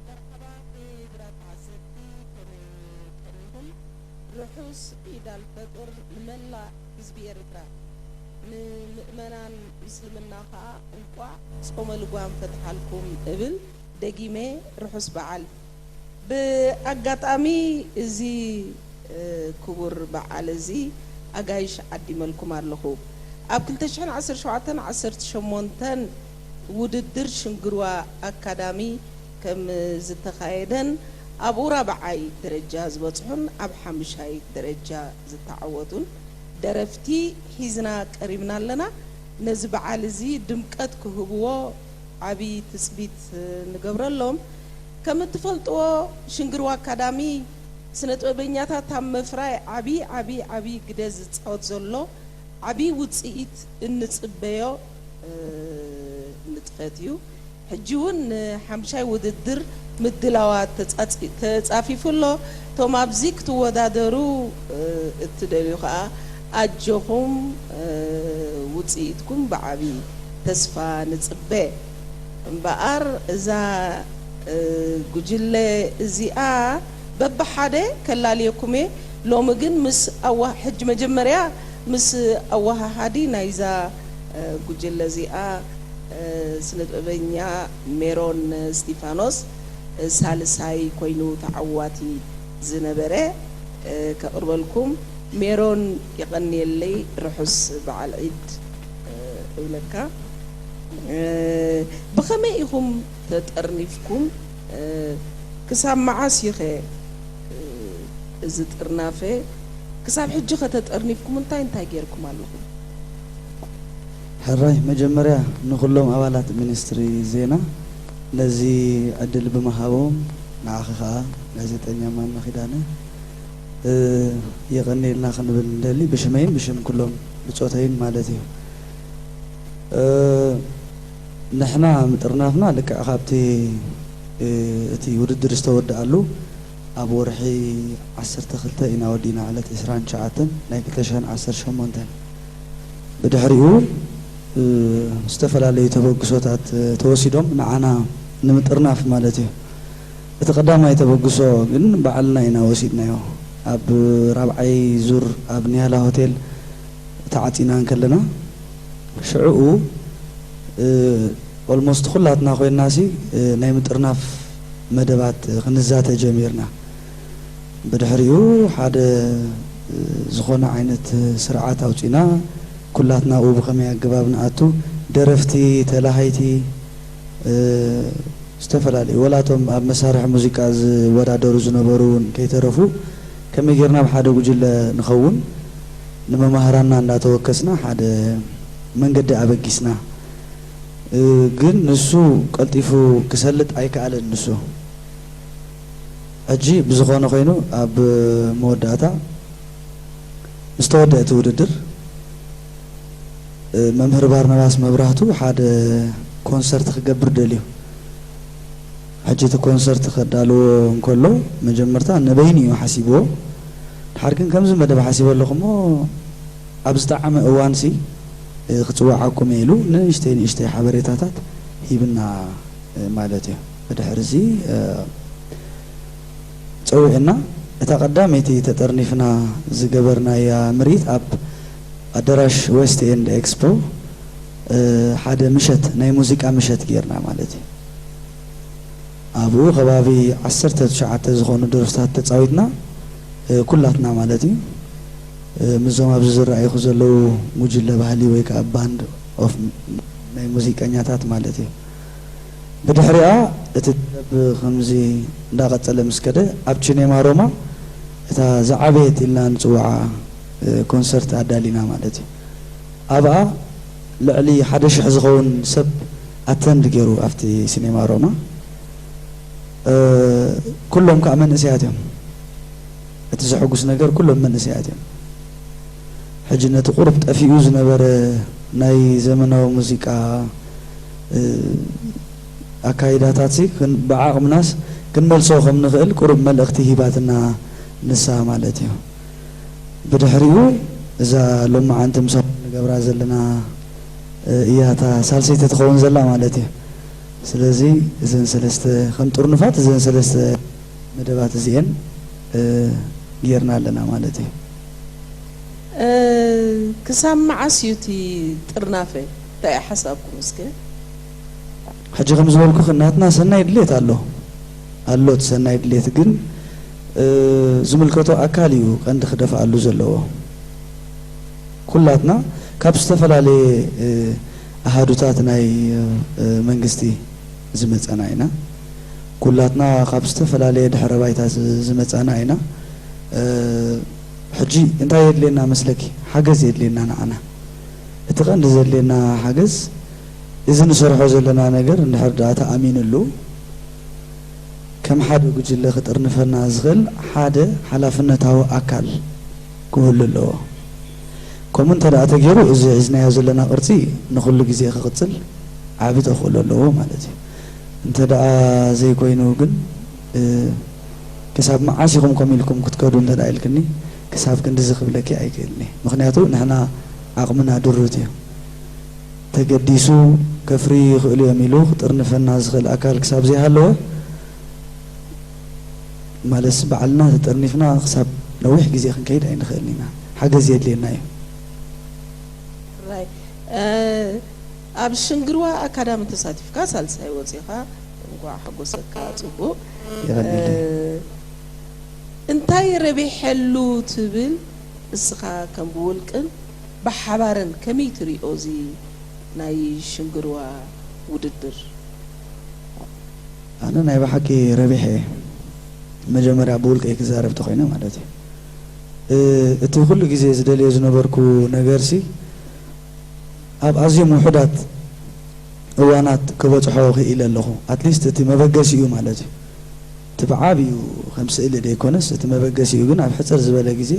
መርሓባ፣ ክቡራት ተዓዘብቲ፣ ከመይ ቀኒኹም? ርሑስ ዒድ ኣልፈጥር ንመላእ ህዝቢ ኤርትራ፣ ንምእመናን ምስልምና ከኣ እንቋዕ ጾመ ልጓም ፈትሓልኩም እብል። ደጊመ ርሑስ በዓል። ብኣጋጣሚ እዚ፣ እ፣ ክቡር በዓል እዚ ኣጋይሽ ዓዲመልኩም ኣለኹ። ኣብ ክልተ ሽሕን ዓሰርተ ሸውዓተን ዓሰርተ ሸሞንተን ውድድር ሽንግርዋ ኣካዳሚ ከም ዝተኻየደን ኣብኡ ራብዓይ ደረጃ ዝበጽሑን ኣብ ሓሙሻይ ደረጃ ዝተዓወቱን ደረፍቲ ሒዝና ቀሪብና ኣለና። ነዚ በዓል እዚ ድምቀት ክህብዎ ዓቢ ትጽቢት ንገብረሎም። ከም እትፈልጥዎ ሽንግርዋ ኣካዳሚ ስነ ጥበበኛታት ኣብ ምፍራይ ዓቢ፣ ዓቢ፣ ዓቢ ግደ ዝጻወት ዘሎ ዓቢ ውጽኢት እንጽበዮ፣ እ፣ ንጥፈት እዩ። ሕጂ እውን ንሓምሻይ ውድድር ምድላዋት ተጻጺ-፣ ተጻፊፉ ኣሎ። እቶም ኣብዚ ክትወዳደሩ፣ እ፣ እትደልዩ ከኣ ኣጆኹም፣ እ፣ ውጽኢትኩም ብዓቢ ተስፋ ንጽበ። እምበኣር እዛ፣ እ፣ ጉጅለ እዚኣ በብሓደ ከላልየኩም እየ። ሎሚ ግን ምስ ኣዋ-፣ ሕጂ መጀመርያ ምስ ኣወሃሃዲ ናይዛ፣ እ፣ ጉጅለ እዚኣ፣ እ፣ ስነ ጥበበኛ ሜሮን እስቲፋኖስ፣ እ፣ ሳልሳይ ኮይኑ ተዓዋቲ ዝነበረ፣ እ፣ ከቕርበልኩም። ሜሮን፣ የቐንየለይ፣ ርሑስ በዓል ዒድ፣ እ፣ እብለካ። እ፣ ብኸመይ ኢኹም ተጠርኒፍኩም? እ፣ ክሳብ መዓስ እዩ ኸ፣ እ፣ እዚ ጥርናፈ? ክሳብ ሕጂ ኸ ተጠርኒፍኩም እንታይ እንታይ ጌርኩም ኣለኹም? ሕራይ፣ መጀመርያ ንኹሎም ኣባላት ሚኒስትሪ ዜና ነዚ ዕድል ብምሃቦም፣ ንዓኺ ኸኣ ጋዜጠኛ ማና ኪዳነ፣ እ፣ የቐንየልና ክንብል ንደሊ፣ ብሽመይን ብሽም ኩሎም ብጾተይን ማለት እዩ። እ፣ ንሕና ምጥርናፍና ልክዕ ካብቲ፣ እ፣ እቲ ውድድር ዝተወድኣሉ ኣብ ወርሒ ዓሰርተ ክልተ ኢና ወዲእና፣ ዕለት ዕስራን ትሽዓተን ናይ ክልተ ሽሕን ዓሰርተ ሸሞንተን። ብድሕሪኡ፣ እ፣ ዝተፈላለዩ ተበግሶታት፣ እ፣ ተወሲዶም ንዓና ንምጥርናፍ ማለት እዩ። እቲ ቀዳማይ ተበግሶ ግን ባዕልና ኢና ወሲድናዮ። ኣብ ራብዓይ ዙር ኣብ ኒያላ ሆቴል ተዓጺና እንከለና፣ ሽዕኡ፣ እ፣ ኦልሞስት ኩላትና ኮይንናሲ፣ እ፣ ናይ ምጥርናፍ መደባት ክንዛተ ጀሚርና። ብድሕሪኡ ሓደ፣ እ፣ ዝኾነ ዓይነት ስርዓት ኣውጺና፣ ኩላትና ኣብኡ ብኸመይ ኣገባብ ንኣቱ፣ ደረፍቲ፣ ተላሃይቲ፣ እ፣ ዝተፈላለዩ፣ ወላ እቶም ኣብ መሳርሒ ሙዚቃ ዝወዳደሩ ዝነበሩ እውን ከይተረፉ፣ ከመይ ጌርና ኣብ ሓደ ጉጅለ ንኸውን፣ ንመማህራንና እንዳተወከስና ሓደ መንገዲ ኣበጊስና። እ፣ ግን ንሱ ቀልጢፉ ክሰልጥ ኣይከኣለን። ንሱ ሕጂ ብዝኾነ ኮይኑ ኣብ መወዳእታ ምስ ተወደአ እቲ ውድድር፣ መምህር ባርናባስ መብራህቱ ሓደ ኮንሰርት ክገብር ደልዩ። ሕጂ እቲ ኮንሰርት ከዳልዎ እንከሎ መጀመርታ ንበይኑ እዩ ሓሲብዎ። ድሓር ግን ከምዚ መደብ ሓሲበ ኣለኹ እሞ ኣብ ዝጠዓመ እዋንሲ ክጽውዓኩም እየ ኢሉ ንእሽተይ ንእሽተይ ሓበሬታታት ሂብና ማለት እዩ። ብድሕርዚ ጸዊዕና እታ ቀዳመይቲ ተጠርኒፍና ዝገበርናያ ምርኢት ኣብ ኣዳራሽ ዌስት ኤንድ ኤክስፖ ሓደ ምሸት ናይ ሙዚቃ ምሸት ጌርና ማለት እዩ። ኣብኡ ከባቢ ዓሰርተ ትሽዓተ ዝኾኑ ደርፍታት ተጻዊትና ኩላትና ማለት እዩ። ምስዞም ኣብዚ ዝረኣይኹ ዘለዉ ጉጅለ ባህሊ ወይ ከዓ ባንድ ኦፍ ናይ ሙዚቀኛታት ማለት እዩ። ብድሕሪኣ እቲ ጥበብ ከምዚ እንዳቐጸለ ምስ ከደ ኣብ ቺኔማ ሮማ እታ ዝዓበየት ኢልና ንጽውዓ ኮንሰርት ኣዳሊና ማለት እዩ። ኣብኣ ልዕሊ ሓደ ሽሕ ዝኸውን ሰብ ኣተንድ ገይሩ ኣብቲ ሲኔማ ሮማ። ኩሎም ከዓ መንእሰያት እዮም። እቲ ዘሐጉስ ነገር ኩሎም መንእሰያት እዮም። ሕጂ ነቲ ቁሩብ ጠፊኡ ዝነበረ ናይ ዘመናዊ ሙዚቃ ኣካይዳታት ብዓቕምናስ ክንመልሶ ከም ንኽእል ቁሩብ መልእኽቲ ሂባትና ንሳ ማለት እዩ። ብድሕሪኡ እዛ ሎማዓንቲ ምሳኹም ንገብራ ዘለና እያ እታ ሳልሰይቲ ትኸውን ዘላ ማለት እዩ። ስለዚ እዘን ሰለስተ ከም ጥርኑፋት እዘን ሰለስተ መደባት እዚኤን ጌርና ኣለና ማለት እዩ። ክሳብ መዓስ እዩ እቲ ጥርናፈ? እንታይ እዩ ሓሳብኩም እስከ? ሕጂ ከም ዝበልኩ ናትና ሰናይ ድሌት ኣሎ ኣሎ እቲ ሰናይ ድሌት ግን ዝምልከቶ ኣካል እዩ ቀንዲ ክደፍኣሉ ዘለዎ። ኩላትና ካብ ዝተፈላለየ ኣሃዱታት ናይ መንግስቲ ዝመፀና ኢና። ኩላትና ካብ ዝተፈላለየ ድሕረ ባይታ ዝመፀና ኢና። ሕጂ እንታይ የድልየና መስለኪ? ሓገዝ የድልየና ንዓና። እቲ ቀንዲ ዘድልየና ሓገዝ እዚ ንሰርሖ ዘለና ነገር እንድሕር ደኣ ተኣሚንሉ ከም ሓደ ጉጅለ ክጥርንፈና ዝኽእል ሓደ ሓላፍነታዊ ኣካል ክህሉ ኣለዎ። ከምኡ እንተ ደኣ ተገይሩ እዚ ሒዝናዮ ዘለና ቅርጺ ንኹሉ ግዜ ክቕጽል ዓቢ ተኽእሎ ኣለዎ ማለት እዩ። እንተ ደኣ ዘይኮይኑ ግን ክሳብ መዓስ ኢኹም ከምኡ ኢልኩም ክትከዱ እንተ ደኣ ኢልክኒ ክሳብ ክንድዚ ክብለኪ ኣይክእልን እየ። ምኽንያቱ ንሕና ዓቕምና ድሩት እዩ። ተገዲሱ ከፍርዩ ይኽእሉ እዮም ኢሉ ክጥርንፈና ዝኽእል ኣካል ክሳብ ዘይሃለወ ማለትስ ባዕልና ተጠርኒፍና ክሳብ ነዊሕ ግዜ ክንከይድ ኣይንኽእልን ኢና። ሓገዝ የድልየና እዩ። ኣብ ሽንግርዋ ኣካዳሚ ተሳቲፍካ ሳልሳይ ወፂኻ እንኳዕ ሓጎሰካ። ፅቡቕ። እንታይ ረቢሐሉ ትብል እስኻ ከም ብውልቅን ብሓባርን ከመይ ትሪኦ እዚ ናይ ሽንግርዋ ውድድር? ኣነ ናይ ብሓቂ ረቢሐ እየ። መጀመርያ ብውልቀይ ክዛረብ ተኾይነ ማለት እዩ። እቲ ኩሉ ግዜ ዝደልዮ ዝነበርኩ ነገርሲ ኣብ ኣዝዮም ውሑዳት እዋናት ክበፅሖ ክኢለ ኣለኹ። ኣትሊስት እቲ መበገሲኡ ማለት እዩ። እቲ ብዓብዩ ከም ስእሊ ደይኮነስ እቲ መበገሲኡ ግን ኣብ ሕፅር ዝበለ ግዜ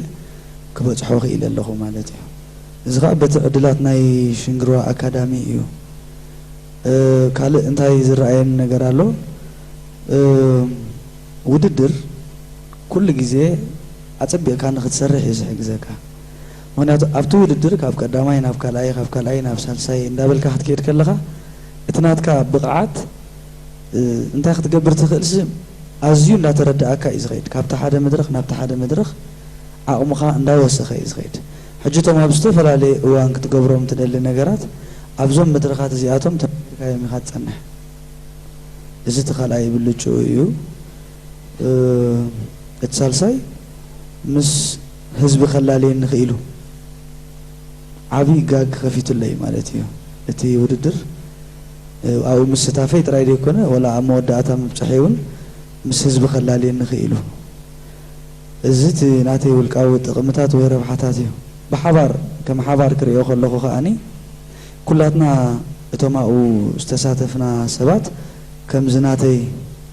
ክበፅሖ ክኢለ ኣለኹ ማለት እዩ። እዚ ከዓ በቲ ዕድላት ናይ ሽንግርዋ ኣካዳሚ እዩ። ካልእ እንታይ ዝረኣየኒ ነገር ኣሎ? ውድድር ኩሉ ግዜ ኣፀቢቕካ ንክትሰርሕ እዩ ዝሕግዘካ። ምክንያቱ ኣብቲ ውድድር ካብ ቀዳማይ ናብ ካልኣይ ካብ ካልኣይ ናብ ሳልሳይ እንዳበልካ ክትከይድ ከለካ እቲ ናትካ ብቕዓት እንታይ ክትገብር ትኽእልሲ ኣዝዩ እንዳተረዳእካ እዩ ዝኸይድ። ካብቲ ሓደ መድረኽ ናብቲ ሓደ መድረኽ ዓቕምኻ እንዳወሰኸ እዩ ዝኸይድ። ሕጂ እቶም ኣብ ዝተፈላለየ እዋን ክትገብሮም ትደሊ ነገራት ኣብዞም መድረኻት እዚኣቶም ተመርካዮም ኢኻ ትጸንሕ። እዚ እቲ ካልኣይ ብልጭኡ እዩ። እቲ ሳልሳይ ምስ ህዝቢ ከላልየኒ ክኢሉ ዓብዪ ጋግ ከፊቱለይ ማለት እዩ። እቲ ውድድር ኣብኡ ምስታፈይ ጥራይ ዘይኮነ ወላ ኣብ መወዳእታ ምብፅሐይ እውን ምስ ህዝቢ ከላልየኒ ክኢሉ። እዚ እቲ ናተይ ውልቃዊ ጥቕምታት ወይ ረብሓታት እዩ። ብሓባር ከም ሓባር ክሪኦ ከለኹ ከኣኒ ኩላትና እቶም ኣብኡ ዝተሳተፍና ሰባት ከምዚ ናተይ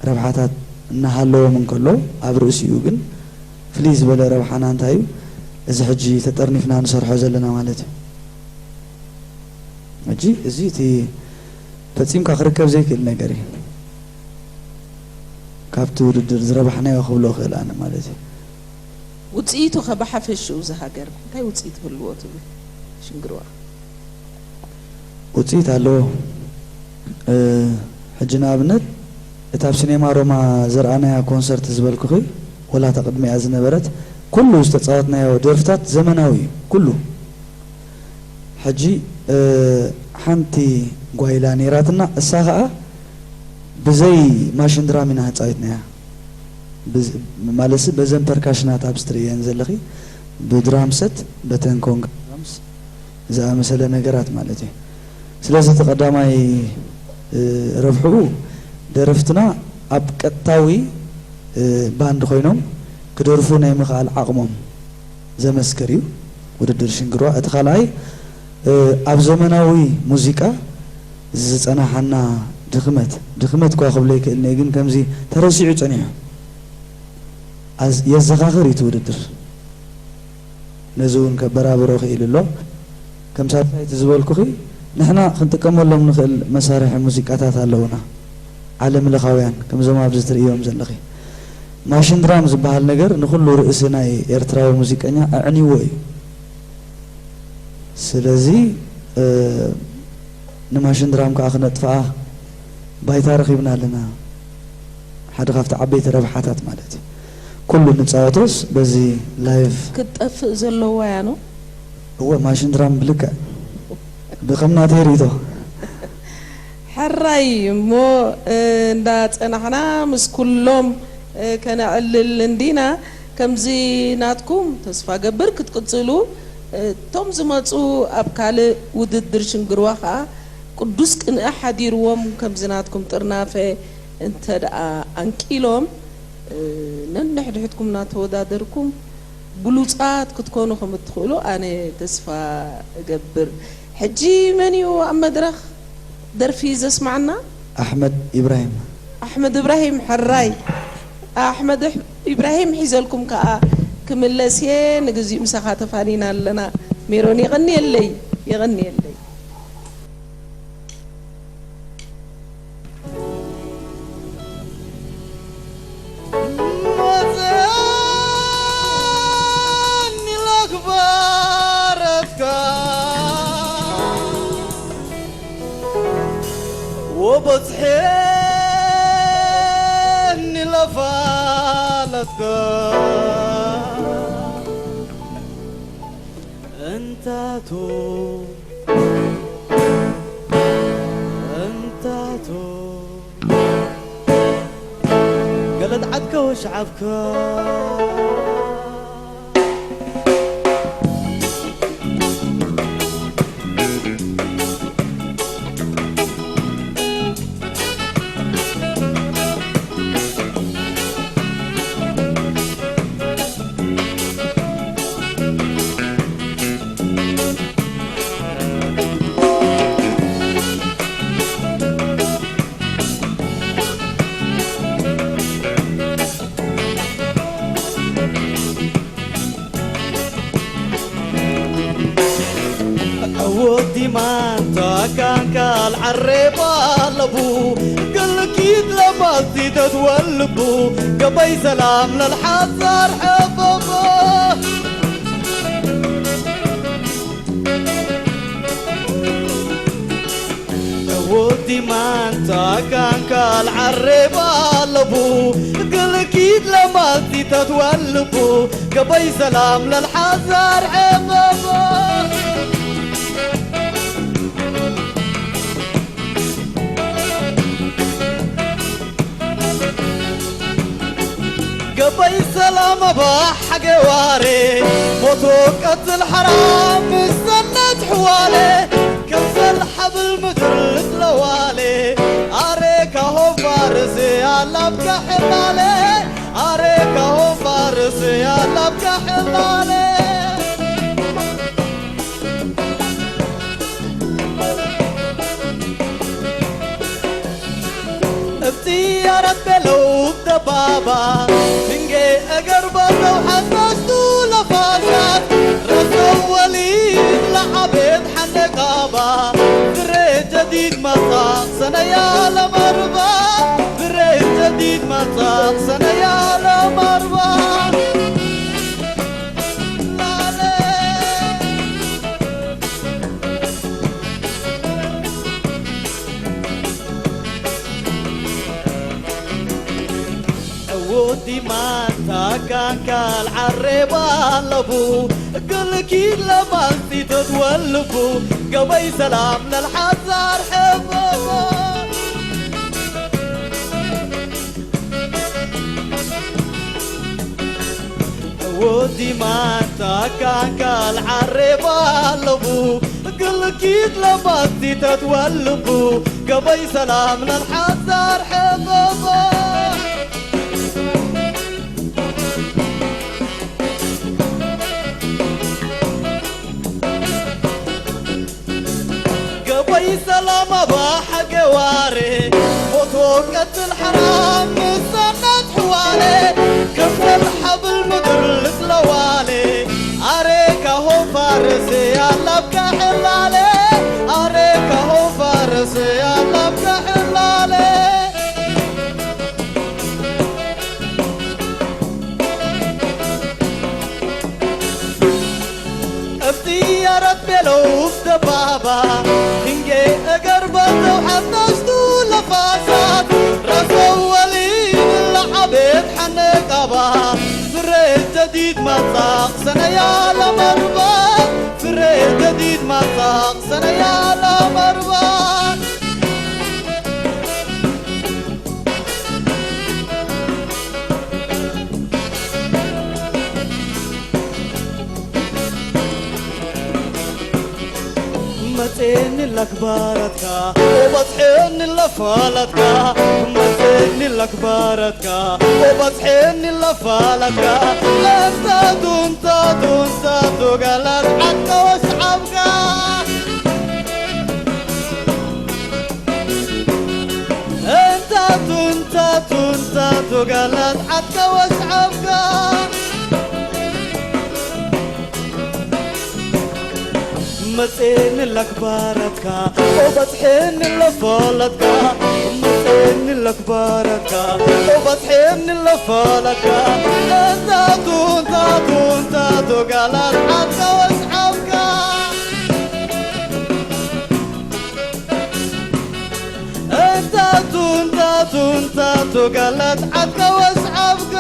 ረብሓታት እናሃለዎም እንከሎ ኣብ ርእሲኡ ግን ፍልይ ዝበለ ረብሓና እንታይ እዩ? እዚ ሕጂ ተጠርኒፍና ንሰርሖ ዘለና ማለት እዩ። ሕጂ እዚ እቲ ፈጺምካ ክርከብ ዘይክእል ነገር እዩ። ካብቲ ውድድር ዝረባሕናዮ ክብሎ እኽእል ኣነ ማለት እዩ። ውፅኢቱ ከ ብሓፈሽኡ እዚ ሃገር እንታይ ውፅኢት ህልዎ ትብል ሽንግርዋ? ውፅኢት ኣለዎ። እ፣ ሕጂ ንኣብነት እታ ኣብ ሲኔማ ሮማ ዘርኣናያ ኮንሰርት ዝበልኩኺ፣ ወላ እታ ቅድሚኣ ዝነበረት፣ ኩሉ ዝተፃወትናዮ ደርፍታት ዘመናዊ እዩ ኩሉ። ሕጂ እ፣ ሓንቲ ጓይላ ነይራትና፣ እሳ ኸዓ ብዘይ ማሽን ድራም ኢና ተፃዊትናያ። ብዝ-፣ ማለትሲ በዘን ፐርካሽናት ኣብዚ ትርእየን ዘለኺ፣ ብድራም ሰት፣ በተን ኮንጋ ድራምስ ዝኣመሰለ ነገራት ማለት እዩ። ስለዚ እቲ ቀዳማይ እ፣ ረብሕኡ ደረፍትና ኣብ ቀጥታዊ እ፣ ባንድ ኮይኖም ክደርፉ ናይ ምኽኣል ዓቕሞም ዘመስክር እዩ ውድድር ሽንግርዋ። እቲ ካልኣይ እ፣ ኣብ ዘመናዊ ሙዚቃ ዝጸናሓና ድኽመት፣ ድኽመት እኳ ክብሎ ይክእል እየ፣ ግን ከምዚ ተረሲዑ ጸኒሑ ኣዝ-፣ የዘኻኽር እዩ እቲ ውድድር። ነዚ እውን ከበራብሮ ክኢሉ ኣሎ። ከም ሳልሳይቲ ዝበልኩኺ፣ ንሕና ክንጥቀመሎም ንኽእል መሳርሒ ሙዚቃታት ኣለዉና፣ ዓለም ለኻውያን፣ ከምዞም ኣብዚ ትርእዮም ዘለኺ። ማሽን ድራም ዝበሃል ነገር ንኹሉ ርእሲ ናይ ኤርትራዊ ሙዚቀኛ ኣዕንይዎ እዩ። ስለዚ እ፣ ንማሽን ድራም ከዓ ክነጥፍኣ ባይታ ረኺብና ኣለና። ሓደ ካብቲ ዓበይቲ ረብሓታት ማለት እዩ። ኩሉ ንፃወቶስ በዚ ላይቭ ክትጠፍእ ዘለዋ እያ ነው። እወ፣ ማሽን ድራም ብልክዕ ብኸም ናተይ ርእይቶ። ሕራይ እሞ እ፣ እንዳጸናሕና ምስ ኩሎም እ፣ ከነዕልል እንዲና። ከምዚ ናትኩም ተስፋ ገብር ክትቅጽሉ እ፣ እቶም ዝመጹ ኣብ ካልእ ውድድር ሽንግርዋ ከኣ ቅዱስ ቅንኢ ሓዲርዎም ከምዚ ናትኩም ጥርናፈ እንተ ደኣ ኣንቂሎም እ፣ ነንሕድሕድኩም እናተወዳደርኩም ብሉጻት ክትኮኑ ከም እትኽእሉ ኣነ ተስፋ እገብር። ሕጂ መን እዩ ኣብ መድረኽ ደርፊ ዘስምዓና? ኣሕመድ ኢብራሂም። ኣሕመድ እብራሂም ሕራይ ኣሕመድ ኢብራሂም ሒዘልኩም ከኣ ክምለስ እየ። ንግዚኡ ምሳኻ ተፋኒና ኣለና። ሜሮን የቐንየለይ፣ የቐንየለይ። መጸኒ ለኽባረትካ ወበጽሐኒ ለፋለትካ እንታቶ እንታቶ ገለድ ዓድካ ወሽዓብካ ወዲ ማንታ ካንካል ዓሬባ ኣለቡ ግልኪት ለባሲ ተትወልቡ ገበይ ሰላም ለልሓዛር ሐበቦ ወዲ ማንታ ካንካል ዓሬባ ኣለቡ ግልኪት ለማልቲ ተትወልቡ ገበይ ሰላም ለልሓዛር ዔበቦ ገበይ ሰላም ኣባ ሓገዋሬ ሞቶ ቀትል ሓራም ምስ ሰነት ሕዋሌ ከምሰል ሓብል ምድር ልትለዋሌ ኣሬ ካሆ ፋርስ ኣላብካ ሕላሌ ኣሬ ካሆ ፋርስ ኣላብካ ሕላሌ እብቲ ኣራት ቤለው ደባባ ፍንጌ እገር ባለው ሓሳስቱ ለፋሳት ረሰው ወሊድ ለዓቤት ሓንደ ካባ መጻቕ ሰነያ ለመርባ፣ ብሬ ጀዲድ መጻቕ ሰነያ ለመርባ። ላለ ዕውዲ ማንታ ካንካል ዓሬባ ኣለቡ፣ ግልኪድ ለማንሲ ተትወልቡ፣ ገበይ ሰላም ለልሓዛር ሕበቦ። ወዲ ማንታ ካንካል ዓሬባ ኣለቡ፣ ግልኪት ለባቲ ተትወልቡ፣ ገበይ ሰላም ለልሓዛር ሕበቦ። ገበይ ሰላም ኣባ ሓገዋሬ፣ ሞቶ ቀትል ሓራም ምሳናት ሕዋሬ፣ ከፍተል ሓብል ምድር ልስለዋሌ፣ ኣሬ ካሆ ፋርስ ያላብካ ሕላሌ፣ ኣሬ ካሆ ፋርስ ያላብካ ሕላሌ። እብቲ ኣራት ቤለው ደባባ፣ ድንጌ እገር በተው ሓታሽቱ ለፋሳት፣ ረሰው ወሊድ ለዓቤት ሓነቃባ፣ ፍሬ ጀዲድ ማጻቕ ሰነያ ለመርባ፣ ፍሬ ጀዲድ ማጻቕ ሰነያ ለመርባ። መጼኒ ለክባረትካ ወበጽሐኒ ለፋላትካ፣ መጼኒ ለክባረትካ ወበጽሐኒ ለፋላትካ። እንታቱ እንታቱ እንታቱ ጋላት ዓድካ ወስዓብካ። እንታቱ እንታቱ እንታቱ ጋላት ዓድካ ወስዓብካ። መጼኒ ለክባረትካ ወበጽሐኒ ለፋላትካ፣ መጼኒ ለክባረትካ ወበጽሐኒ ለፋላትካ። እንታቱ እንታቱ እንታቱ ጋላት ዓድካ ወስዓብካ። እንታቱ እንታቱ እንታቱ ጋላት ዓድካ ወስዓብካ።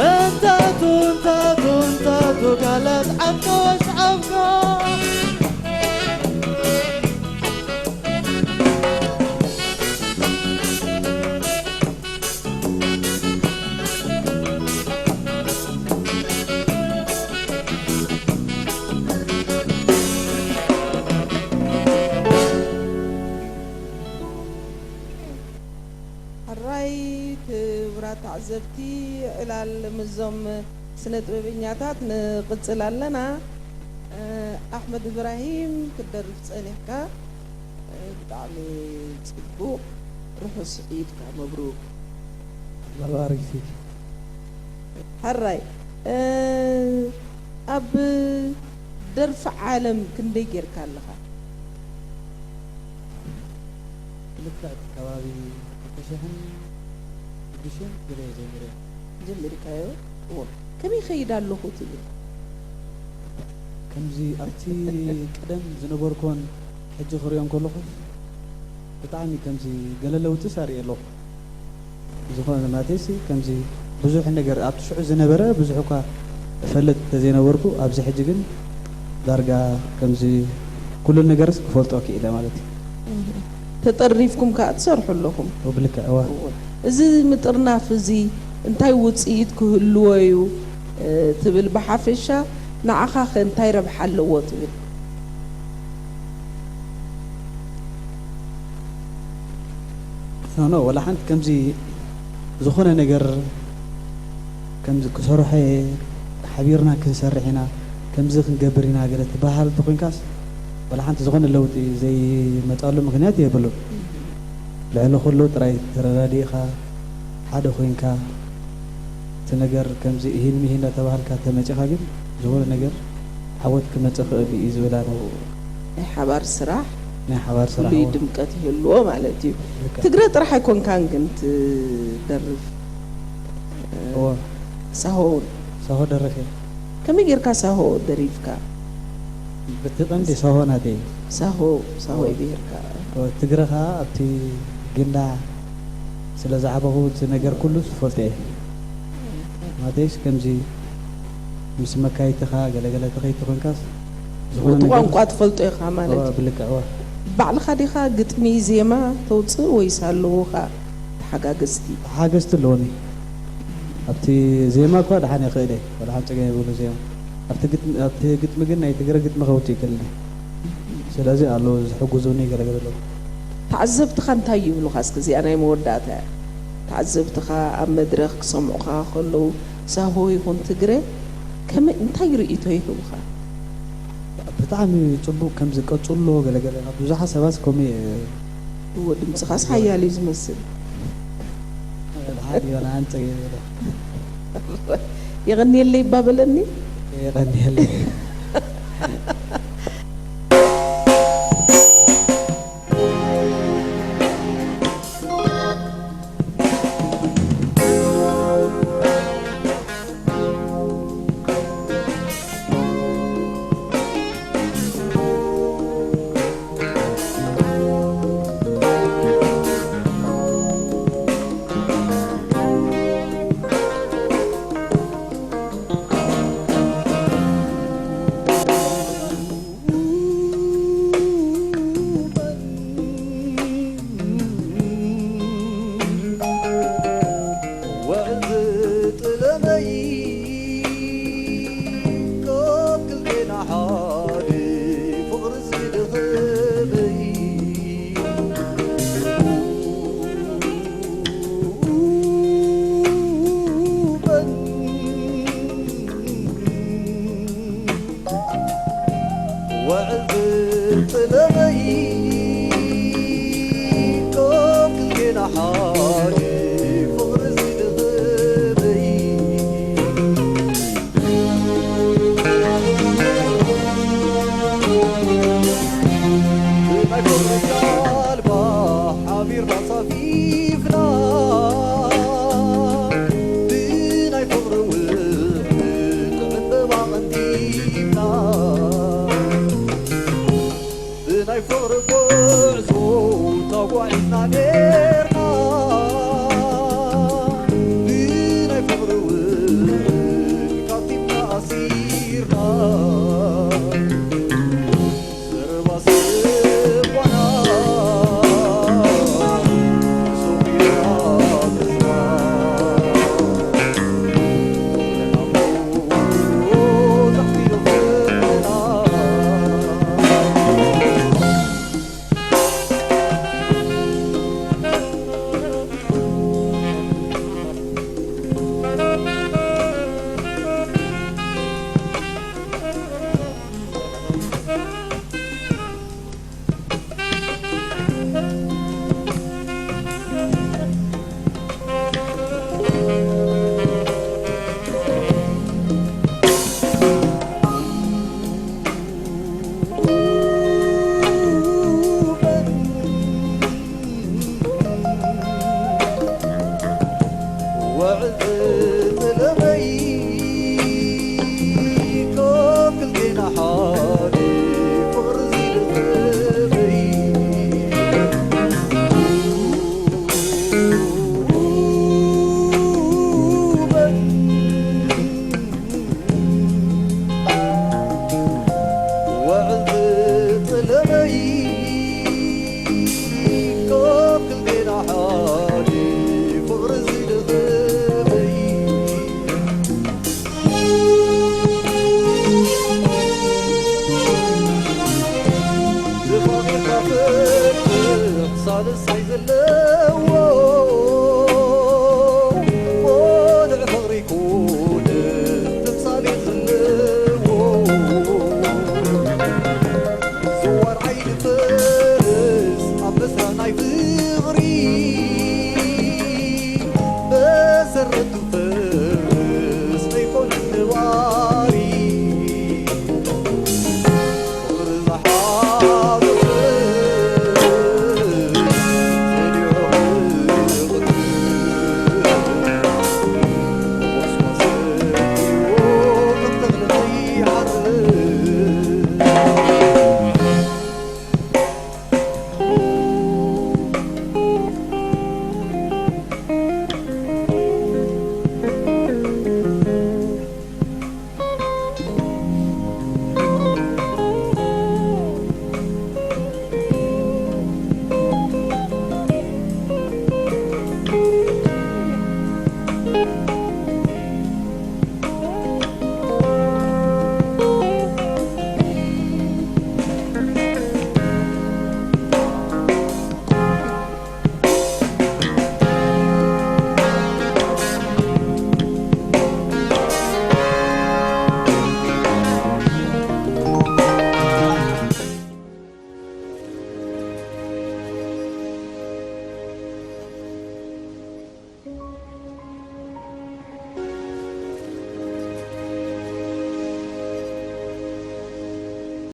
እንታቱ እንታቱ እንታቱ ጋላት ዓድካ ወስዓብካ። ሕራይ ክቡራት ተዓዘብቲ፣ ዕላል ምስዞም ስነ ጥበበኛታት ንቕጽል ኣለና። ኣሕመድ እብራሂም ክትደርፍ ጸኒሕካ። ብጣዕሚ ጽቡቕ፣ ርሑስ ዒድካ መብሩክ። መባረክቲ። ሕራይ፣ እ፣ ኣብ ደርፊ ዓለም ክንደይ ጌርካ ኣለኻ? ክልተ ከባቢ ክልተ ሽሕን ሽዱሽተን ገለ ጀሚረ። ጀሚርካዮ? እዎ። ከመይ ይኸይድ ኣለኹ ትብል? ከምዚ ኣብቲ ቀደም ዝነበርኩዎን ሕጂ ክሪኦ እንከለኹስ ብጣዕሚ ከምዚ ገለ ለውጥስ ኣርእየ ኣለኹ። ዝኾነ ማለተይሲ ከምዚ ብዙሕ ነገር ኣብቲ ሽዑ ዝነበረ ብዙሕ እኳ እፈልጥ እንተዘይነበርኩ፣ ኣብዚ ሕጂ ግን ዳርጋ ከምዚ ኩሉ ነገርስ ክፈልጦ ክኢለ ማለት እዩ። እህ። ተጠሪፍኩም ከኣ ትሰርሑ ኣለኹም። ብልክዕ፣ እዋ። እዎ። እዚ ምጥርናፍ እዚ እንታይ ውጽኢት ክህልዎ እዩ፣ እ፣ ትብል? ብሓፈሻ ንዓኻ ከ እንታይ ረብሓ ኣለዎ ትብል? ኖ፣ ኖ፣ ወላ ሓንቲ ከምዚ ዝኾነ ነገር ከምዚ ክሰርሖ እየ፣ ሓቢርና ክንሰርሕ ኢና፣ ከምዚ ክንገብር ኢና ገለ ትበሃል እንተኾይንካስ፣ ወላ ሓንቲ ዝኾነ ለውጢ ዘይመጻሉ ምኽንያት የብሉን። ልዕሊ ኩሉ ጥራይ ተረዳዲእኻ፣ ሓደ ኮይንካ፣ እቲ ነገር ከምዚ እሂን ምሂን እናተባሃልካ ተመጺኻ ግን ዝኾነ ነገር ዓወት ክመጽእ ክእል እዩ ዝብል ኣነ። ናይ ሓባር ስራሕ ናይ ሓባር ስራሕ ፍሉይ እዎ። ድምቀት ይህልዎ ማለት እዩ። ልክዕ። ትግረ ጥራሕ ኣይኮንካን ግን ትደርፍ፣ እዎ። ሳሆ እውን። ሳሆ ደርፍ እየ። ከመይ ጌርካ ሳሆ ደሪፍካ? በቲ ቀንዲ ሳሆ ናተይ እዩ። ሳሆ፣ ሳሆ እዎ። እዩ ብሄርካ። እዎ፣ ትግረ ኸኣ ኣብቲ ግንዳ ስለ ዝዓበኹ እቲ ነገር ኩሉ ዝፈልጦ እየ። ማለተይስ ከምዚ ምስ መካይትኻ ገለገለ ተኸይቱ ኮንካስ ዝኾነ እቲ ነገር ቋንቋ ትፈልጦ ኢኻ ማለት እዎ፣ እዩ። ብልክዕ እዎ። ባዕልኻ ዲኻ ግጥሚ፣ ዜማ ተውጽእ ወይስ ኣለዉኻ ተሓጋገዝቲ? ተሓጋገዝቲ ኣለዉኒ። ኣብቲ ዜማ እኳ ደሓን እየ ክእል እየ፣ ወላ ሓንቲ ጸገም የብሉ ዜማ። ኣብቲ ግጥሚ፣ ኣብቲ ግጥሚ ግን ናይ ትግረ ግጥሚ ከውጽእ ይክእል እየ። ስለዚ ኣለዉ ዝሕግዙኒ ገለገለ ኣለዉ። ተዓዘብትኻ እንታይ ይብሉኻ? እስከ እዚኣ ናይ መወዳእታ እያ። ተዓዘብትኻ ኣብ መድረኽ ክሰምዑኻ ከለዉ ሳሆ ይኹን ትግረ ከመይ፣ እንታይ ርእይቶ ይህቡኻ? ብጣዕሚ ጽቡቕ፣ ከምዚ ቀጽሎ ገለገለ። ብዙሓት ሰባት ከምኡ እየ እዎ፣ ድምጽኻስ ሓያል እዩ ዝመስል። ደሓን ዮና፣ ኣንጸ-፣ የቐንየለይ እባ በለኒ። የቐንየለይ።